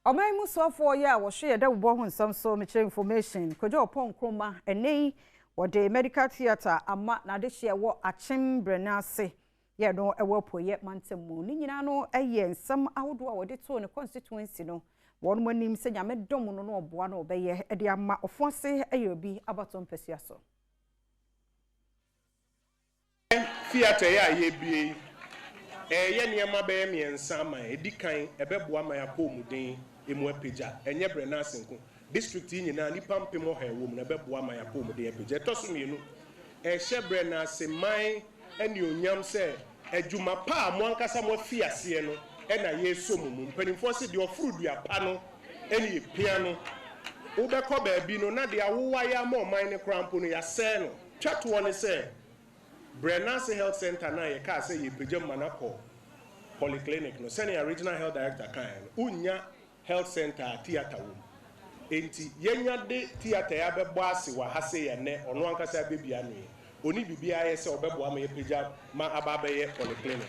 Ɔman mu soafoɔ yɛ a wɔhwɛ yɛ dawubɔ ho nsɛm so, mekyerɛ information, Kojo Oppong Nkrumah, ɛnɛ yi wɔde medical theatre ama n'adehyeɛ wɔ Akyem Brɛnase yɛ no ɛwɔ Apueɛ mantam mu. Ne nyinaa no ɛyɛ nsɛm ahodoɔ a wɔde too ne constituency no wɔn mo anim sɛ Nyame dɔm no na ɔboa no ɔbɛyɛ ɛde ama Ɔfoase ɛyɛ obi abato mpɛsua so. Theatre yi a yɛbie yi, ɛyɛ nneɛma bɛyɛ mmiɛnsa ama yɛn. Ɛdi kan, ɛbɛboa ma yɛapɔmuden emu apagya. Ɛnyɛ Brɛnase nko, district yi nyinaa, nnipa 100,000 ɛwɔ mu na ɛbɛboa ma yɛapɔmuden apagya. Ɛtɔ so mmienu, ɛhyɛ Brɛnase man anuonyam sɛ adwuma pa a mo ankasa mo afi aseɛ no ɛna yɛresɔ mu mu. Mpanimfoɔ sɛ deɛ ɔforo dua pa no ɛne yɛpia no. Wobɛkɔ baabi no na deɛ awowa yɛ ama ɔman no koraa mpo no yɛasɛe no. Twa toɔ ne sɛ Brɛnase Health Center na yɛkaa sɛ yɛpagya mu ma no akɔ polyclinic no, sɛnea regional health director kaeɛ no, wonnya health center a theatre wɔ mu. Enti yɛnya de theatre yi abɛbɔ ase wɔ ha sɛ yɛnɛ ɔno ankasa abɛbia no yɛ ɔni biribiara yɛ sɛ ɔbɛboa ma yɛpagya ma aba abɛyɛ polyclinic.